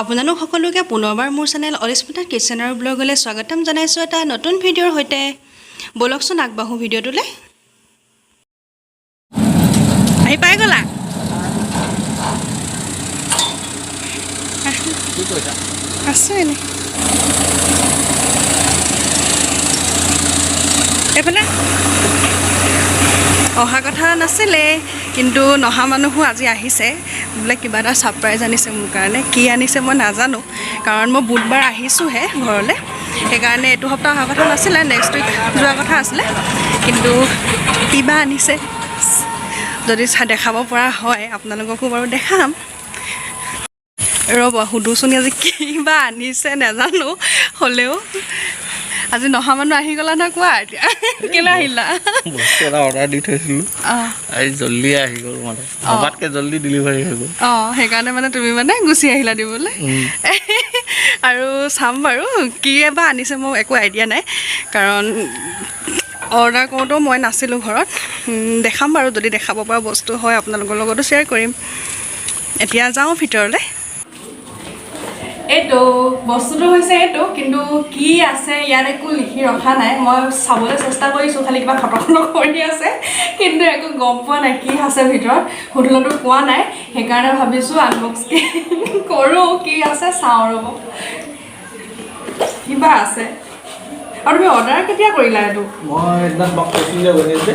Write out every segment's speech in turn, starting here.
আপোনালোক সকলোকে পুনৰবাৰ মোৰ চেনেল অলিস্মিতা কিচেনৰ ব্লগলৈ স্বাগতম জনাইছোঁ এটা নতুন ভিডিঅ'ৰ সৈতে। ব'লকচোন, আগবাঢ়োঁ ভিডিঅ'টোলৈ। আহি পাই গ'লা? কি কৈছা? আছোঁ এনে এইফালে। অহা কথা নাছিলে, কিন্তু নহা মানুহো আজি আহিছে বোলে। কিবা এটা ছাৰপ্ৰাইজ আনিছে মোৰ কাৰণে। কি আনিছে মই নাজানো, কাৰণ মই বুধবাৰ আহিছোঁহে ঘৰলৈ। সেইকাৰণে এইটো সপ্তাহ অহা কথা নাছিলে, নেক্সট উইক যোৱা কথা আছিলে। কিন্তু কিবা আনিছে যদি দেখাব পৰা হয়, আপোনালোককো বাৰু দেখাম। ৰ'ব, সুধোচোন আজি কিবা আনিছে নাজানো, হ'লেও আজি নহা মানুহ আহি গ'লা নহয়। কোৱা, এতিয়া কেলৈ আহিলা? বস্তু এটা অৰ্ডাৰ দি থৈছিলোঁ। আজি জল্দি আহি গ'ল, মানে ভবাতকৈ জল্দি ডেলিভাৰী হৈ গ'ল। অঁ, সেইকাৰণে মানে তুমি মানে গুচি আহিলা দিবলৈ। আৰু চাম বাৰু কি বা আনিছে, মোৰ একো আইডিয়া নাই, কাৰণ অৰ্ডাৰ কৰোঁতেও মই নাছিলোঁ ঘৰত। দেখাম বাৰু, যদি দেখাব পৰা বস্তু হয় আপোনালোকৰ লগতো শ্বেয়াৰ কৰিম। এতিয়া যাওঁ ভিতৰলৈ। এইটো বস্তুটো হৈছে এইটো, কিন্তু কি আছে ইয়াত একো লিখি ৰখা নাই। মই চাবলৈ চেষ্টা কৰিছোঁ, খালি কিবা খটৰ খটৰ কৰি আছে, কিন্তু একো গম পোৱা নাই কি আছে ভিতৰত। সুধিলতো কোৱা নাই। সেইকাৰণে ভাবিছোঁ আনবক্স কৰোঁ, কি আছে চাওঁ। ৰ'ব, কিবা আছে। আৰু তুমি অৰ্ডাৰ কেতিয়া কৰিলা এইটো? মই সেইদিনা তোমাক কৈছিলোঁ যে ৱেডনেছডে।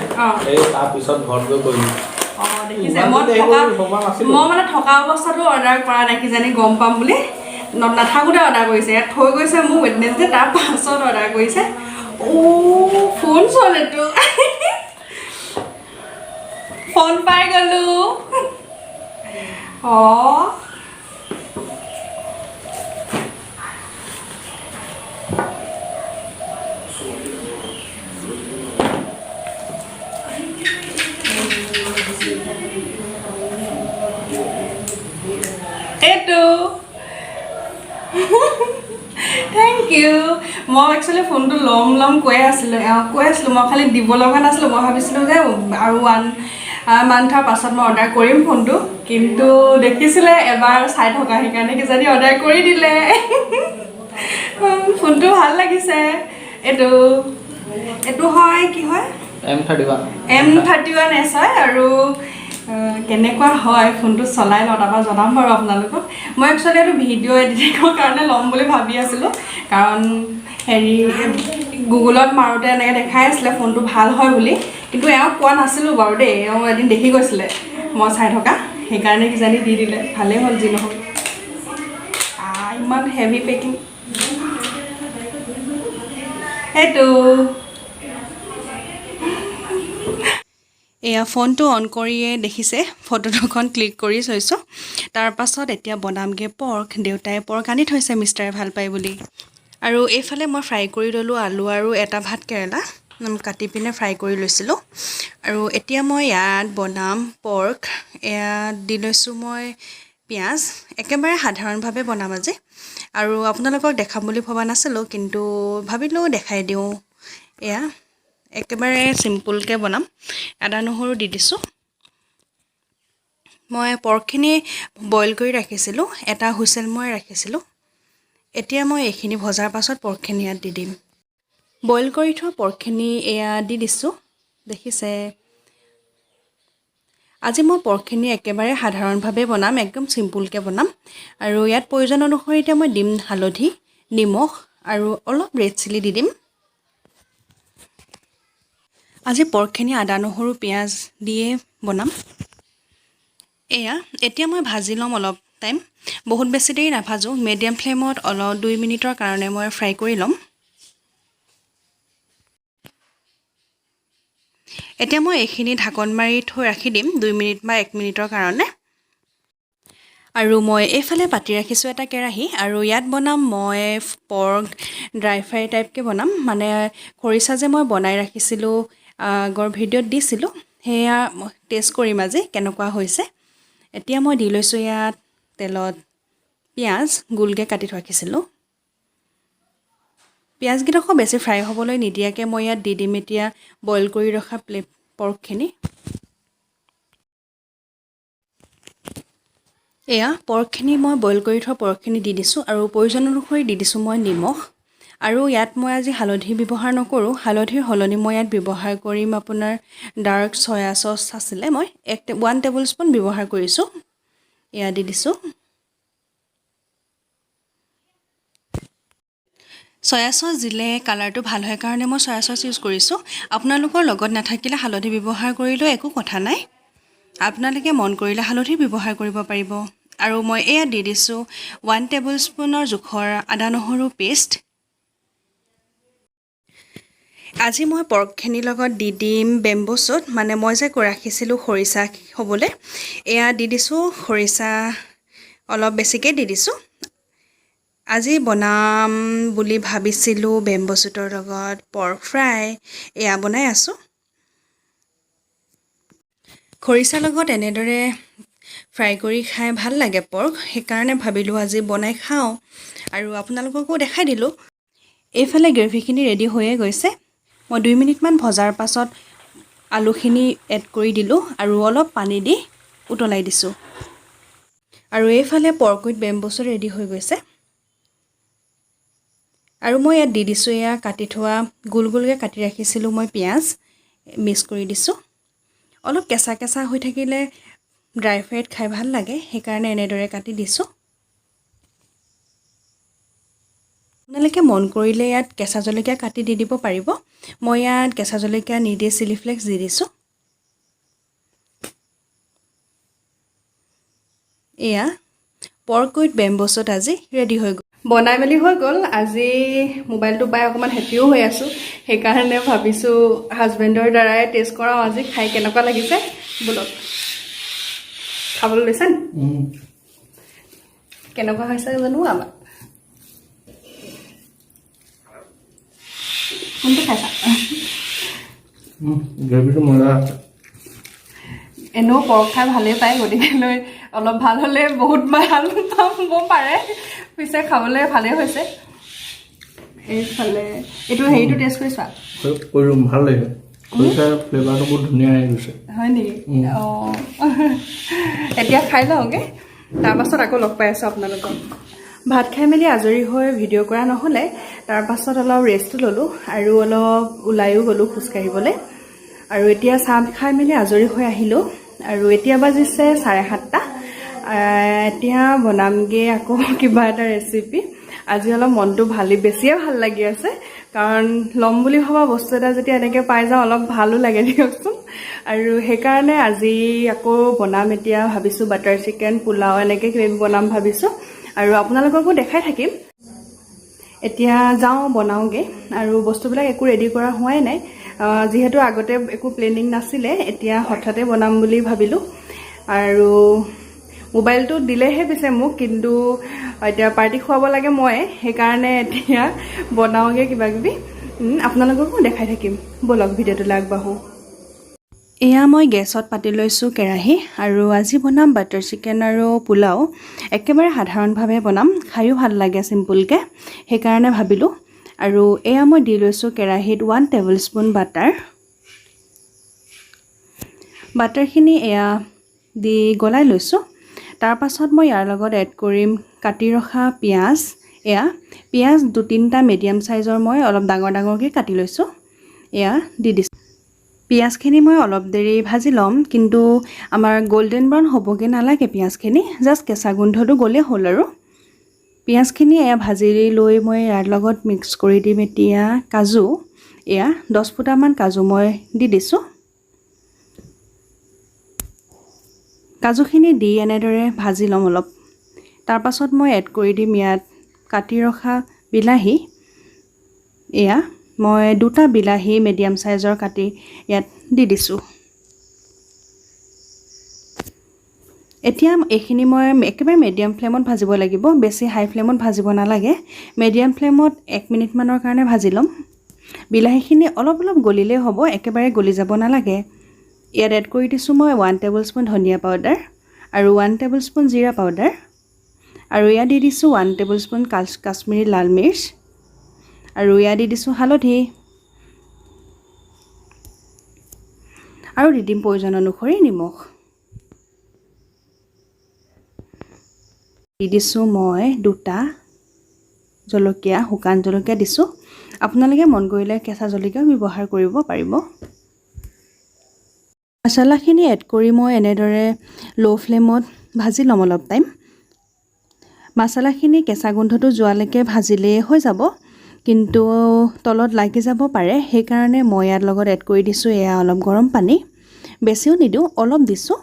এই তাৰপিছত ঘৰত গৈ কৰিলোঁ। অঁ, দেখিছে। ইমান মই দেৰি থকা কৰি ভবা নাছিলোঁ। মই মানে থকা অৱস্থাতো অৰ্ডাৰ কৰা নাই, কিজানি গম পাম বুলি। নাথাকোঁতে অৰ্ডাৰ কৰিছে। ইয়াত থৈ গৈছে মোক ৱেডনেছডে, তাৰ পাছত অৰ্ডাৰ কৰিছে। অ', ফোন চোন এইটো। ফোন পাই গ'লো। অঁ, এইটো। Thank U. মই একচুৱেলি ফোনটো ল'ম ল'ম কৈ আছিলোঁ, এওঁক কৈ আছিলোঁ, মই খালি দিব লগা নাছিলোঁ। মই ভাবিছিলোঁ যে আৰু ওৱান মান্থৰ পাছত মই অৰ্ডাৰ কৰিম ফোনটো। কিন্তু দেখিছিলে এবাৰ চাই থকা, সেইকাৰণে কিজানি অৰ্ডাৰ কৰি দিলে। ফোনটো ভাল লাগিছে। এইটো এইটো হয়, কি হয়? M31। M31s হয়। আৰু কেনেকুৱা হয় ফোনটো চলাই লওঁ, তাৰপৰা জনাম বাৰু আপোনালোকক। মই একচুৱেলি এইটো ভিডিঅ' এডিটিঙৰ কাৰণে ল'ম বুলি ভাবি আছিলোঁ, কাৰণ হেৰি গুগলত মাৰোঁতে এনেকৈ দেখাই আছিলে ফোনটো ভাল হয় বুলি। কিন্তু এওঁক কোৱা নাছিলোঁ বাৰু দেই। এওঁ এদিন দেখি গৈছিলে মই চাই থকা, সেইকাৰণে কিজানি দি দিলে। ভালেই হ'ল যি নহওক। ইমান হেভি পেকিং সেইটো। এয়া ফোনটো অন কৰিয়ে দেখিছে, ফটো দুখন ক্লিক কৰি থৈছোঁ। তাৰপাছত এতিয়া বনামগৈ পৰ্ক। দেউতাই পৰ্ক আনি থৈছে, মিষ্টাৰে ভাল পায় বুলি। আৰু এইফালে মই ফ্ৰাই কৰি ল'লোঁ আলু আৰু এটা ভাত কেৰেলা কাটি পিনে ফ্ৰাই কৰি লৈছিলোঁ। আৰু এতিয়া মই ইয়াত বনাম পৰ্ক। ইয়াত দি লৈছোঁ মই পিঁয়াজ। একেবাৰে সাধাৰণভাৱে বনাম আজি। আৰু আপোনালোকক দেখাম বুলি ভবা নাছিলোঁ, কিন্তু ভাবিলোঁ দেখাই দিওঁ। এয়া একেবাৰে চিম্পুলকৈ বনাম। আদা নহৰু দি দিছোঁ। মই পৰ্কখিনি বইল কৰি ৰাখিছিলোঁ, এটা হুইচেল মই ৰাখিছিলোঁ। এতিয়া মই এইখিনি ভজাৰ পাছত পৰ্কখিনি ইয়াত দি দিম। বইল কৰি থোৱা পৰ্কখিনি এয়া দি দিছোঁ, দেখিছে। আজি মই পৰ্কখিনি একেবাৰে সাধাৰণভাৱে বনাম, একদম চিম্পুলকৈ বনাম। আৰু ইয়াত প্ৰয়োজন অনুসৰি এতিয়া মই দিম হালধি, নিমখ আৰু অলপ ৰেড চিলি দি দিম। আজি পৰ্কখিনি আদা নহৰু পিঁয়াজ দিয়ে বনাম। এয়া এতিয়া মই ভাজি ল'ম অলপ টাইম। বহুত বেছি দেৰি নাভাজোঁ। মিডিয়াম ফ্লেমত অলপ 2 মিনিটৰ কাৰণে মই ফ্ৰাই কৰি ল'ম। এতিয়া মই এইখিনি ঢাকন মাৰি থৈ ৰাখি দিম 2 মিনিট বা 1 মিনিটৰ কাৰণে। আৰু মই এইফালে পাতি ৰাখিছোঁ এটা কেৰাহী আৰু ইয়াত বনাম মই পৰ্ক ড্ৰাই ফ্ৰাই টাইপকৈ বনাম। মানে খৰিচা যে মই বনাই ৰাখিছিলোঁ, আগৰ ভিডিঅ'ত দিছিলোঁ, সেয়া টেষ্ট কৰিম আজি কেনেকুৱা হৈছে। এতিয়া মই দি লৈছোঁ ইয়াত তেলত পিঁয়াজ, গোলকৈ কাটি ৰাখিছিলোঁ। পিঁয়াজকেইডোখৰ বেছি ফ্ৰাই হ'বলৈ নিদিয়াকৈ মই ইয়াত দি দিম এতিয়া বইল কৰি ৰখা পৰ্কখিনি। এয়া পৰ্কখিনি মই বইল কৰি থোৱা পৰ্কখিনি দি দিছোঁ আৰু প্ৰয়োজন অনুসৰি দি দিছোঁ মই নিমখ। আৰু ইয়াত মই আজি হালধি ব্যৱহাৰ নকৰোঁ। হালধিৰ সলনি মই ইয়াত ব্যৱহাৰ কৰিম আপোনাৰ ডাৰ্ক চয়া চচ আছিলে, মই 1 টেবুল স্পুন ব্যৱহাৰ কৰিছোঁ। এয়া দি দিছোঁ। চয়া চচ দিলে কালাৰটো ভাল হয় কাৰণে মই চয়া চচ ইউজ কৰিছোঁ। আপোনালোকৰ লগত নাথাকিলে হালধি ব্যৱহাৰ কৰিলেও একো কথা নাই। আপোনালোকে মন কৰিলে হালধি ব্যৱহাৰ কৰিব পাৰিব। আৰু মই এয়া দি দিছোঁ 1 টেবুল স্পুনৰ জোখৰ আদা নহৰু পেষ্ট। আজি মই পৰ্কখিনিৰ লগত দি দিম বেম্বো শ্বুট, মানে মই যে ৰাখিছিলোঁ খৰিচা হ'বলৈ, এয়া দি দিছোঁ। খৰিচা অলপ বেছিকৈ দি দিছোঁ। আজি বনাম বুলি ভাবিছিলোঁ বেম্বো শ্বুটৰ লগত পৰ্ক ফ্ৰাই। এয়া বনাই আছোঁ। খৰিচাৰ লগত এনেদৰে ফ্ৰাই কৰি খাই ভাল লাগে পৰ্ক, সেইকাৰণে ভাবিলোঁ আজি বনাই খাওঁ আৰু আপোনালোককো দেখাই দিলোঁ। এইফালে গ্ৰেভিখিনি ৰেডি হৈয়ে গৈছে। মই 2 মিনিটমান ভজাৰ পাছত আলুখিনি এড কৰি দিলোঁ আৰু অলপ পানী দি উতলাই দিছোঁ। আৰু এইফালে পৰ্ক উইথ বেম্বো ৰেডি হৈ গৈছে। আৰু মই ইয়াত দি দিছোঁ এয়া কাটি থোৱা, গোল গোলকৈ কাটি ৰাখিছিলোঁ মই পিঁয়াজ, মিক্স কৰি দিছোঁ। অলপ কেঁচা কেঁচা হৈ থাকিলে ড্ৰাই ফ্ৰাইত খাই ভাল লাগে, সেইকাৰণে এনেদৰে কাটি দিছোঁ। আপোনালোকে মন কৰিলে ইয়াত কেঁচা জলকীয়া কাটি দি দিব পাৰিব। মই ইয়াত কেঁচা জলকীয়া নিদি চিলি ফ্লেক্স দি দিছোঁ। এয়া পৰ্ক উইথ বেম্বো শ্বুট আজি ৰেডি হৈ গ'ল। বনাই মেলি হৈ গ'ল। আজি মোবাইলটো পাই অকণমান হেপ্পিও হৈ আছোঁ, সেইকাৰণে ভাবিছোঁ হাজবেণ্ডৰ দ্বাৰাই টেষ্ট কৰাওঁ আজি খাই কেনেকুৱা লাগিছে। ব'লক, খাবলৈ লৈছা নি? কেনেকুৱা হৈছে জানো আমাক। কোনটো খাইছা? গ্ৰেভিটো মজা আছে। এনেও পৰ্ক খাই ভালেই পায়, গতিকেলৈ অলপ ভাল হ'লে বহুত ভাল পাব পাৰে। পিছে খাবলৈ ভালেই হৈছে। এইফালে এইটো হেৰিটো টেষ্ট কৰি চোৱা। কৰিম, ভাল লাগিছে। খৰিচাৰ ফ্লেভাৰটো বহুত ধুনীয়া আহি গৈছে। হয় নেকি? অঁ, এতিয়া খাই লওঁগৈ, তাৰপাছত আকৌ লগ পাই আছোঁ আপোনালোকক। ভাত খাই মেলি আজৰি হৈ ভিডিঅ' কৰা নহ'লে। তাৰপাছত অলপ ৰেষ্টো ল'লোঁ আৰু অলপ ওলায়ো গ'লোঁ খোজকাঢ়িবলৈ। আৰু এতিয়া চাহ খাই মেলি আজৰি হৈ আহিলোঁ আৰু এতিয়া বাজিছে 7:30। এতিয়া বনামগৈ আকৌ কিবা এটা ৰেচিপি। আজি অলপ মনটো ভালেই, বেছিয়ে ভাল লাগি আছে, কাৰণ ল'ম বুলি ভবা বস্তু এটা যেতিয়া এনেকৈ পাই যাওঁ, অলপ ভালো লাগে দিয়কচোন। আৰু সেইকাৰণে আজি আকৌ বনাম। এতিয়া ভাবিছোঁ বাটাৰ চিকেন, পোলাও, এনেকৈ কিবা কিবি বনাম ভাবিছোঁ আৰু আপোনালোককো দেখাই থাকিম। এতিয়া যাওঁ বনাওঁগৈ। আৰু বস্তুবিলাক একো ৰেডি কৰা হোৱাই নাই, যিহেতু আগতে একো প্লেনিং নাছিলে, এতিয়া হঠাতে বনাম বুলি ভাবিলোঁ। আৰু মোবাইলটো দিলেহে পিছে মোক, কিন্তু এতিয়া পাৰ্টি খুৱাব লাগে মই, সেইকাৰণে এতিয়া বনাওঁগৈ কিবা কিবি, আপোনালোককো দেখাই থাকিম। ব'লক, ভিডিঅ'টোলৈ আগবাঢ়োঁ। এয়া মই গেছত পাতি লৈছোঁ কেৰাহী আৰু আজি বনাম বাটাৰ চিকেন আৰু পোলাও। একেবাৰে সাধাৰণভাৱে বনাম, খায়ো ভাল লাগে চিম্পুলকৈ, সেইকাৰণে ভাবিলোঁ। আৰু এয়া মই দি লৈছোঁ কেৰাহীত 1 টেবুল স্পুন বাটাৰ। বাটাৰখিনি এয়া দি গলাই লৈছোঁ। তাৰপাছত মই ইয়াৰ লগত এড কৰিম কাটি ৰখা পিঁয়াজ। এয়া পিঁয়াজ দুই তিনিটা মিডিয়াম চাইজৰ মই অলপ ডাঙৰ ডাঙৰকৈ কাটি লৈছোঁ, এয়া দি দিছোঁ। পিঁয়াজখিনি মই অলপ দেৰি ভাজি ল'ম, কিন্তু আমাৰ গল্ডেন ব্ৰাউন হ'বগৈ নালাগে পিঁয়াজখিনি, জাষ্ট কেঁচা গোন্ধটো গ'লেই হ'ল। আৰু পিঁয়াজখিনি এয়া ভাজি লৈ মই ইয়াৰ লগত মিক্স কৰি দিম এতিয়া কাজু। এয়া 10 ফুটামান কাজু মই দি দিছোঁ। কাজুখিনি দি এনেদৰে ভাজি ল'ম অলপ। তাৰপাছত মই এড কৰি দিম ইয়াত কাটি ৰখা বিলাহী। এয়া মই দুটা বিলাহী মিডিয়াম চাইজৰ কাটি ইয়াত দি দিছোঁ। এতিয়া এইখিনি মই একেবাৰে মিডিয়াম ফ্লেমত ভাজিব লাগিব, বেছি হাই ফ্লেমত ভাজিব নালাগে। মিডিয়াম ফ্লেমত 1 মিনিটমানৰ কাৰণে ভাজি ল'ম। বিলাহীখিনি অলপ অলপ গলিলেই হ'ব, একেবাৰে গলি যাব নালাগে। ইয়াত এড কৰি দিছোঁ মই 1 টেবুল স্পুন ধনিয়া পাউডাৰ আৰু 1 টেবুল স্পুন জিৰা পাউডাৰ। আৰু ইয়াত দি দিছোঁ 1 টেবুল স্পুন কাশ্মীৰী লাল মিৰ্চ আৰু ইয়াত দি দিছোঁ হালধি আৰু দি দিম প্ৰয়োজন অনুসৰি নিমখ। দি দিছোঁ মই দুটা জলকীয়া, শুকান জলকীয়া দিছোঁ। আপোনালোকে মন কৰিলে কেঁচা জলকীয়াও ব্যৱহাৰ কৰিব পাৰিব। মছলাখিনি এড কৰি মই এনেদৰে ল' ফ্লেমত ভাজি ল'ম অলপ টাইম। মছলাখিনি কেঁচা গোন্ধটো যোৱালৈকে ভাজিলেই হৈ যাব, কিন্তু তলত লাগি যাব পাৰে, সেইকাৰণে মই ইয়াৰ লগত এড কৰি দিছোঁ এয়া অলপ গৰম পানী। বেছিও নিদিওঁ, অলপ দিছোঁ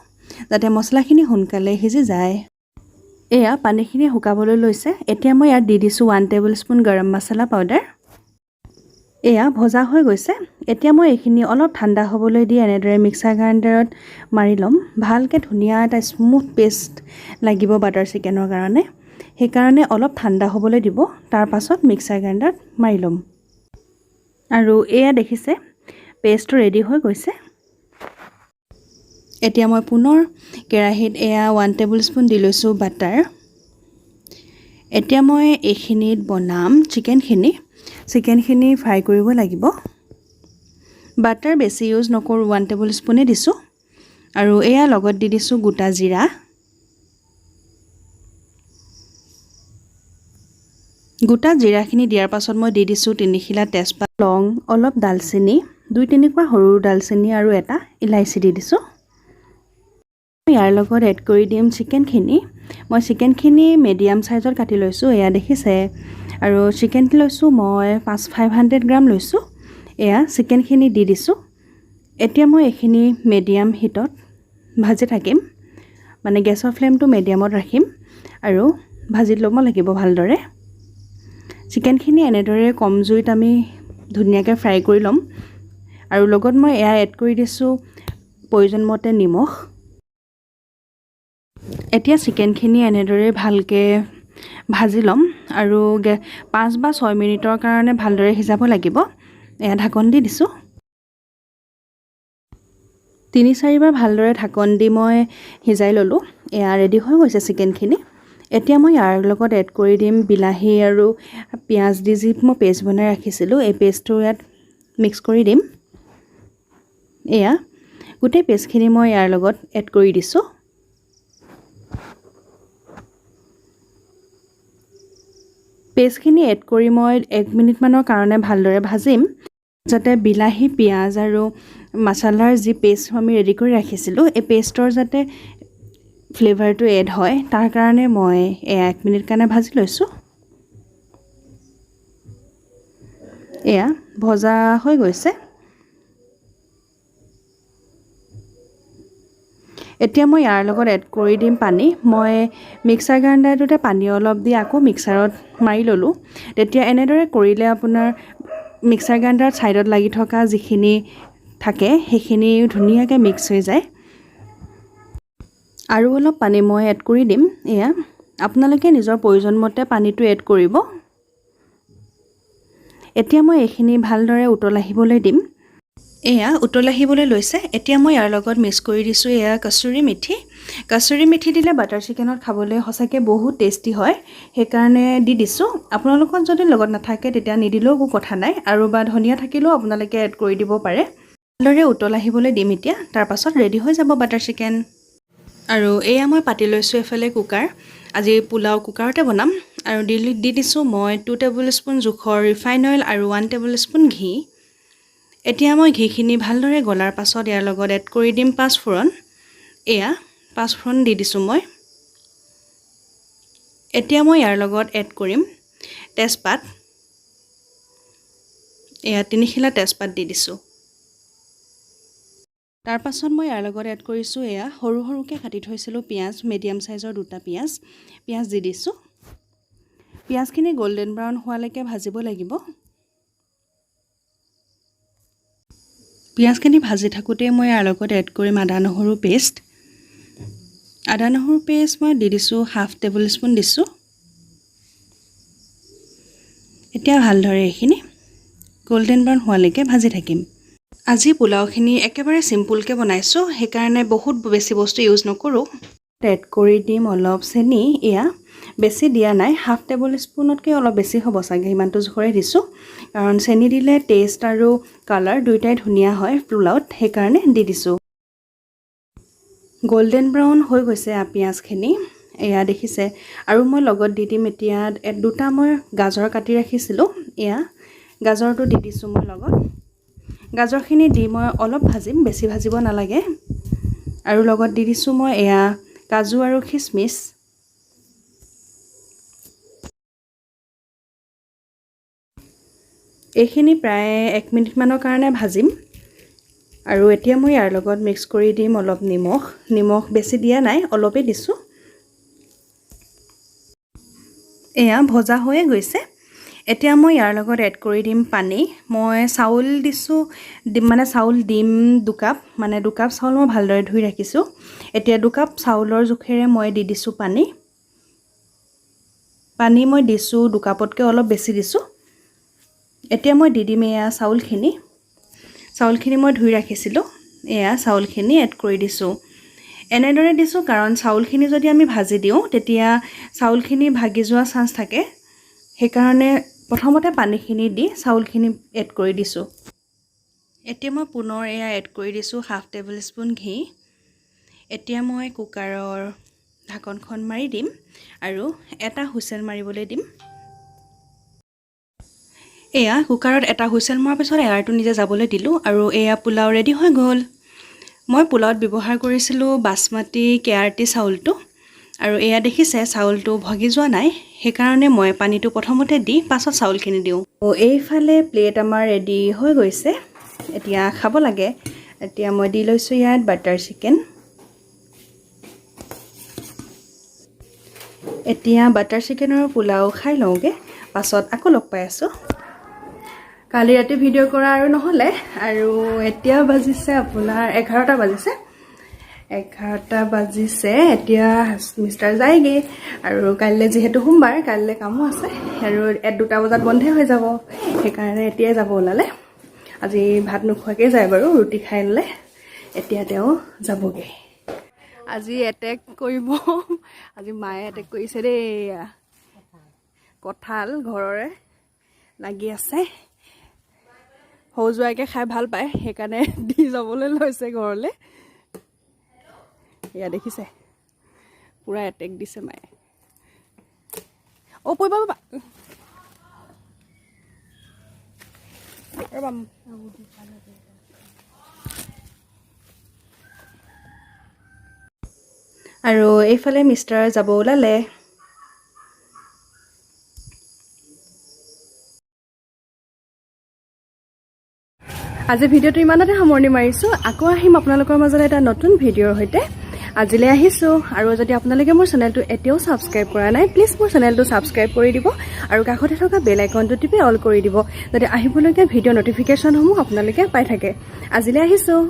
যাতে মছলাখিনি সোনকালে সিজি যায়। এয়া পানীখিনি শুকাবলৈ লৈছে। এতিয়া মই ইয়াত দি দিছোঁ 1 টেবুল স্পুন গৰম মছলা পাউডাৰ। এয়া ভজা হৈ গৈছে। এতিয়া মই এইখিনি অলপ ঠাণ্ডা হ'বলৈ দি এনেদৰে মিক্সাৰ গ্ৰাইণ্ডাৰত মাৰি ল'ম ভালকৈ। ধুনীয়া এটা স্মুথ পেষ্ট লাগিব বাটাৰ চিকেনৰ কাৰণে, সেইকাৰণে অলপ ঠাণ্ডা হ'বলৈ দিব, তাৰপাছত মিক্সাৰ গ্ৰাইণ্ডাৰত মাৰি ল'ম। আৰু এয়া দেখিছে, পেষ্টটো ৰেডি হৈ গৈছে। এতিয়া মই পুনৰ কেৰাহীত এয়া 1 টেবুল স্পুন দি লৈছোঁ বাটাৰ। এতিয়া মই এইখিনিত বনাম চিকেনখিনি। চিকেনখিনি ফ্ৰাই কৰিব লাগিব। বাটাৰ বেছি ইউজ নকৰোঁ, 1 টেবুল স্পুনেই দিছোঁ। আৰু এয়া লগত দি দিছোঁ গোটা জিৰা। গোটা জিৰাখিনি দিয়াৰ পাছত মই দি দিছোঁ তিনিখিলা তেজপাত, লং, অলপ ডালচেনি, দুই তিনিটুকুৰা সৰু ডালচেনি আৰু এটা ইলাচি দি দিছোঁ। ইয়াৰ লগত এড কৰি দিম চিকেনখিনি। মই চিকেনখিনি মিডিয়াম চাইজত কাটি লৈছোঁ, এয়া দেখিছে। আৰু চিকেন লৈছোঁ মই 500 গ্ৰাম লৈছোঁ। এয়া চিকেনখিনি দি দিছোঁ। এতিয়া মই এইখিনি মিডিয়াম হিটত ভাজি থাকিম, মানে গেছৰ ফ্লেমটো মিডিয়ামত ৰাখিম আৰু ভাজি ল'ব লাগিব ভালদৰে। চিকেনখিনি এনেদৰে কম জুইত আমি ধুনীয়াকৈ ফ্ৰাই কৰি ল'ম। আৰু লগত মই এয়া এড কৰি দিছোঁ প্ৰয়োজন মতে নিমখ। এতিয়া চিকেনখিনি এনেদৰে ভালকৈ ভাজি ল'ম আৰু 5 বা 6 মিনিটৰ কাৰণে ভালদৰে সিজাব লাগিব। এয়া ঢাকন দি দিছোঁ। তিনি চাৰিবাৰ ভালদৰে ঢাকন দি মই সিজাই ল'লোঁ। এয়া ৰেডি হৈ গৈছে চিকেনখিনি। এতিয়া মই ইয়াৰ লগত এড কৰি দিম বিলাহী আৰু পিঁয়াজ দি যি মই পেষ্ট বনাই ৰাখিছিলোঁ, এই পেষ্টটো ইয়াত মিক্স কৰি দিম। এয়া গোটেই পেষ্টখিনি মই ইয়াৰ লগত এড কৰি দিছোঁ। পেষ্টখিনি এড কৰি মই 1 মিনিটমানৰ কাৰণে ভালদৰে ভাজিম, যাতে বিলাহী, পিঁয়াজ আৰু মছলাৰ যি পেষ্ট আমি ৰেডি কৰি ৰাখিছিলোঁ, এই পেষ্টৰ যাতে ফ্লেভাৰটো এড হয়, তাৰ কাৰণে মই এয়া 1 মিনিট কাৰণে ভাজি লৈছোঁ। এয়া ভজা হৈ গৈছে। এতিয়া মই ইয়াৰ লগত এড কৰি দিম পানী। মই মিক্সাৰ গ্ৰাইণ্ডাৰটোতে পানী অলপ দি আকৌ মিক্সাৰত মাৰি ল'লোঁ। তেতিয়া এনেদৰে কৰিলে আপোনাৰ মিক্সাৰ গ্ৰাইণ্ডাৰত ছাইডত লাগি থকা যিখিনি থাকে, সেইখিনি ধুনীয়াকৈ মিক্স হৈ যায়। আৰু অলপ পানী মই এড কৰি দিম। এয়া আপোনালোকে নিজৰ প্ৰয়োজন মতে পানীটো এড কৰিব। এতিয়া মই এইখিনি ভালদৰে উতল আহিবলৈ দিম। এয়া উতল আহিবলৈ লৈছে। এতিয়া মই ইয়াৰ লগত মিক্স কৰি দিছোঁ এয়া কচুৰি মেথি। কচুৰি মেথি দিলে বাটাৰ চিকেনত খাবলৈ সঁচাকৈ বহুত টেষ্টি হয়, সেইকাৰণে দি দিছোঁ। আপোনালোকৰ যদি লগত নাথাকে, তেতিয়া নিদিলেও একো কথা নাই। আৰু বা ধনিয়া থাকিলেও আপোনালোকে এড কৰি দিব পাৰে। ভালদৰে উতল আহিবলৈ দিম এতিয়া, তাৰপাছত ৰেডি হৈ যাব বাটাৰ চিকেন। আৰু এয়া মই পাতি লৈছোঁ এফালে কুকাৰ। আজি পোলাও কুকাৰতে বনাম। আৰু দি দি দিছোঁ মই 2 টেবুল স্পুন জোখৰ ৰিফাইন অইল আৰু 1 টেবুল স্পুন ঘি। এতিয়া মই ঘিখিনি ভালদৰে গলাৰ পাছত ইয়াৰ লগত এড কৰি দিম পাঁচফোৰণ। এয়া পাঁচফোৰণ দি দিছোঁ মই। এতিয়া মই ইয়াৰ লগত এড কৰিম তেজপাত। এয়া তিনিখিলা তেজপাত দি দিছোঁ। তাৰপাছত মই ইয়াৰ লগত এড কৰিছোঁ এয়া সৰু সৰুকৈ কাটি থৈছিলোঁ পিঁয়াজ, মিডিয়াম চাইজৰ দুটা পিঁয়াজ। পিঁয়াজ দি দিছোঁ। পিঁয়াজখিনি গল্ডেন ব্ৰাউন হোৱালৈকে ভাজিব লাগিব। পিঁয়াজখিনি ভাজি থাকোঁতেই মই ইয়াৰ লগত এড কৰিম আদা নহৰু পেষ্ট। আদা নহৰু পেষ্ট মই দি দিছোঁ 1/2 টেবুল স্পুন দিছোঁ। এতিয়া ভালদৰে এইখিনি গল্ডেন ব্ৰাউন হোৱালৈকে ভাজি থাকিম। আজি পোলাওখিনি একেবাৰে চিম্পুলকৈ বনাইছোঁ, সেইকাৰণে বহুত বেছি বস্তু ইউজ নকৰোঁ। এড কৰি দিম অলপ চেনি। এয়া বেছি দিয়া নাই, 1/2 টেবুল স্পুনতকৈ অলপ বেছি হ'ব চাগে, সিমানটো জোখৰে দিছোঁ। কাৰণ চেনি দিলে টেষ্ট আৰু কালাৰ দুয়োটাই ধুনীয়া হয় পোলাওত, সেইকাৰণে দি দিছোঁ। গল্ডেন ব্ৰাউন হৈ গৈছে পিঁয়াজখিনি। এয়া দেখিছে। আৰু মই লগত দি দিম এতিয়া দুটা মই গাজৰ কাটি ৰাখিছিলোঁ, এয়া গাজৰটো দি দিছোঁ মই লগত। গাজৰখিনি দি মই অলপ ভাজিম, বেছি ভাজিব নালাগে। আৰু লগত দি দিছোঁ মই এয়া কাজু আৰু খিচমিচ। এইখিনি প্ৰায় 1 মিনিটমানৰ কাৰণে ভাজিম। আৰু এতিয়া মই ইয়াৰ লগত মিক্স কৰি দিম অলপ নিমখ। নিমখ বেছি দিয়া নাই, অলপেই দিছোঁ। এয়া ভজা হৈয়ে গৈছে। এতিয়া মই ইয়াৰ লগত এড কৰি দিম পানী। মই চাউল দিছোঁ, মানে চাউল দিম দুকাপ, মানে দুকাপ চাউল মই ভালদৰে ধুই ৰাখিছোঁ। এতিয়া দুকাপ চাউলৰ জোখেৰে মই দি দিছোঁ পানী। পানী মই দিছোঁ দুকাপতকৈ অলপ বেছি দিছোঁ। এতিয়া মই দি দিম এয়া চাউলখিনি। চাউলখিনি মই ধুই ৰাখিছিলোঁ, এয়া চাউলখিনি এড কৰি দিছোঁ। এনেদৰে দিছোঁ কাৰণ চাউলখিনি যদি আমি ভাজি দিওঁ তেতিয়া চাউলখিনি ভাগি যোৱা চান্স থাকে, সেইকাৰণে প্ৰথমতে পানীখিনি দি চাউলখিনি এড কৰি দিছোঁ। এতিয়া মই পুনৰ এয়া এড কৰি দিছোঁ হাফ টেবুল স্পুন ঘি। এতিয়া মই কুকাৰৰ ঢাকনখন মাৰি দিম আৰু এটা হুইচেল মাৰিবলৈ দিম। এয়া কুকাৰত এটা হুইচেল মৰাৰ পিছত এয়াৰটো নিজে যাবলৈ দিলোঁ আৰু এয়া পোলাও ৰেডি হৈ গ'ল। মই পোলাওত ব্যৱহাৰ কৰিছিলোঁ বাচমতি কেআৰটি চাউলটো। আৰু এয়া দেখিছে চাউলটো ভগি যোৱা নাই, সেইকাৰণে মই পানীটো প্ৰথমতে দি পাছত চাউলখিনি দিওঁ। এইফালে প্লেট আমাৰ ৰেডি হৈ গৈছে, এতিয়া খাব লাগে। এতিয়া মই দি লৈছোঁ ইয়াত বাটাৰ চিকেন। এতিয়া বাটাৰ চিকেনৰ পোলাও খাই লওঁগৈ, পাছত আকৌ লগ পাই আছোঁ। কালি ৰাতি ভিডিঅ' কৰা আৰু নহ'লে। আৰু এতিয়া বাজিছে আপোনাৰ 11টা বাজিছে, 11টা বাজিছে। এতিয়া মিষ্টাৰ যায়গৈ আৰু কাইলৈ যিহেতু সোমবাৰ, কাইলৈ কামো আছে আৰু 2টা বজাত বন্ধে হৈ যাব, সেইকাৰণে এতিয়াই যাব ওলালে। আজি ভাত নোখোৱাকৈ যায় বাৰু, ৰুটি খাই ল'লে। এতিয়া তেওঁ যাবগৈ। আজি এটেক কৰিব, আজি মায়ে এটেক কৰিছে দেই। কঁঠাল ঘৰৰে লাগি আছে, সৰু জোৱাইকে খাই ভাল পায়, সেইকাৰণে দি যাবলৈ লৈছে ঘৰলৈ। এয়া দেখিছে পূৰা এটেক দিছে মায়ে। অ' পৰিবা বাবা, ৰ'বা। আৰু এইফালে মিষ্টাৰ যাব ওলালে। আজি ভিডিঅ'টো ইমানতে সামৰণি মাৰিছোঁ। আকৌ আহিম আপোনালোকৰ মাজলৈ এটা নতুন ভিডিঅ'ৰ সৈতে। আজিলৈ আহিছোঁ। আৰু যদি আপোনালোকে মোৰ চেনেলটো এতিয়াও ছাবস্ক্ৰাইব কৰা নাই, প্লিজ মোৰ চেনেলটো ছাবস্ক্ৰাইব কৰি দিব আৰু কাষতে থকা বেল আইকনটো টিপি অল কৰি দিব, যাতে আহিবলগীয়া ভিডিঅ' ন'টিফিকেশ্যনসমূহ আপোনালোকে পাই থাকে। আজিলৈ আহিছোঁ।